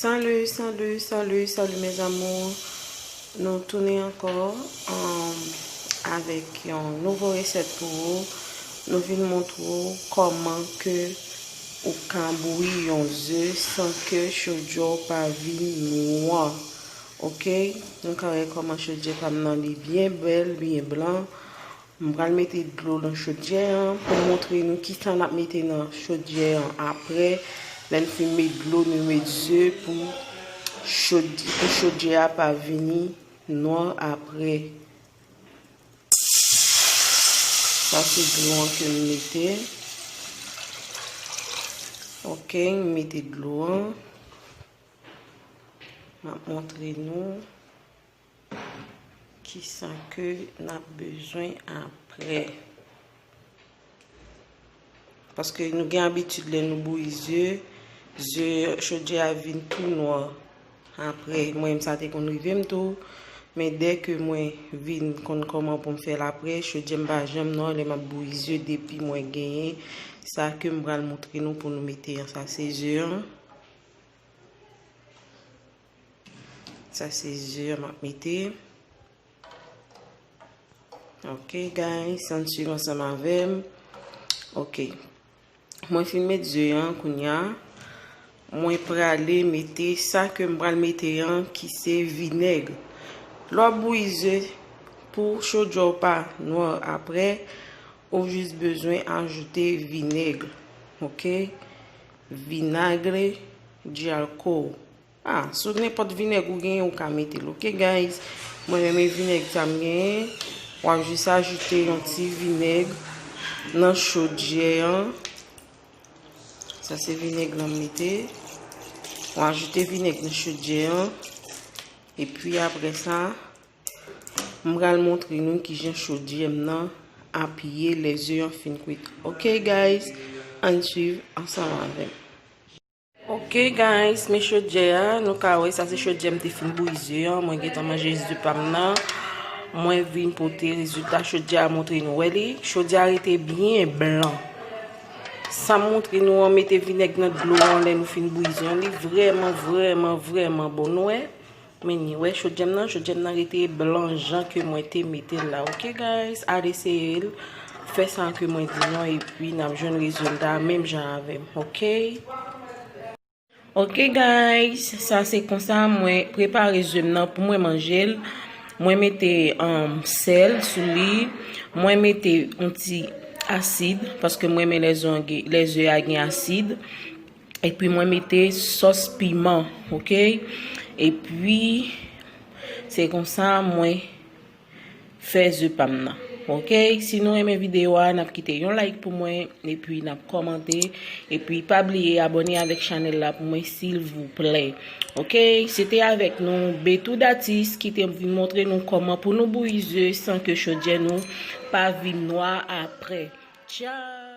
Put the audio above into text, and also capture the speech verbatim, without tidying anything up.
Salut, salut, salut, salut mes amours. Nou tounen ankò, um, avèk yon nouvo resèt pou ou. Nou vin montre w kòman ke ou ka bouyi yon ze san ke chodyè w pa vin nwa. Ok? Nou ka wè kòman chodyè pa m nan li byen bèl, byen blan. M pral mete dlo nan chodyè an pou m montre nou kisa n ap mete nan chodyè an apre. Lè n fin met dlo, nou met ze pou chod-, pou chodyè a pa vini nwa apre. Sa se dlo an ke m mete. Ok, m mete dlo an. M ap montre nou kisa ke n ap bezwen apre. Paske nou gen abitid lè nou bouyi ze, ze chodyè a vin tou nwa. Apre, mwen menm sa te konn rive m tou, men dè ke mwen vin konn kòman pou m fè l apre, chodyè m pa janm nwa lè m ap bouyi ze depi mwen genyen sa ke m pral montre nou pou nou mete an. Sa se ze an. Sa se ze a m ap mete. Ok, guys, ann swiv ansanm avè m. Ok. Mwen fin met ze an kounya. Mwen prale mete sa ke m pral mete an ki se vinèg. Lè w ap bouyi ze pou chodyè w pa nwa apre, ou jis bezwen ajoute vinèg. Ok? Vinagre de alcohol. Ah, sou nenpòt vinèg ou genyen, ou ka mete l. Ok, guys? Mwen menm e vinèg sa m genyen. W ap jis ajoute yon ti vinèg nan chodyè an. Sa se vinèg lan m mete. W ajoute vinèg nan chodyè an. Epi apre sa, m pral montre nou kijan chodyè m nan ap ye lè ze an fin kwit. Ok, guys? Ann swiv ansanm avè m. Ok, guys, men chodyè a, nou ka wè sa se chodyè m te fin bouyi ze an. Mwen gentan manje ze pa m nan. Mwen vin pote rezilta chodyè a montre nou. Wè li, chodyè a rete byen blan. Sa m montre nou an, mete vinèg nan dlo an lè nou fin bouyi ze an. Li vrèman, vrèman, vrèman bon. Nou wè? Men ni wè chodyè m nan, chodyè m nan rete blan jan ke mwen te mete l la. Ok, guys, al eseye l. Fè sa ke mwen di nou an, epi n ap jwenn rezilta menm jan avè m. Ok? Ok, guys, sa se konsa mwen prepare ze m nan pou mwen manje l. Mwen mete, um, sèl sou li. Mwen mete yon ti asid, paske mwen renmen lè ze an gen, lè ze a gen asid. Epi mwen mete sòs piman, ok? Epi se konsa mwen fè ze pa m nan, ok? Si nou renmen videyo a, n ap kite yon like pou mwen, epi n ap kòmante, epi pa bliye abòne avèk chanèl la pou mwen, silvouplè. Ok? Se te avèk nou, Betou Datis, ki te vin montre nou kòman pou nou bouyi ze san ke chodyè nou pa vin nwa apre. Tchao!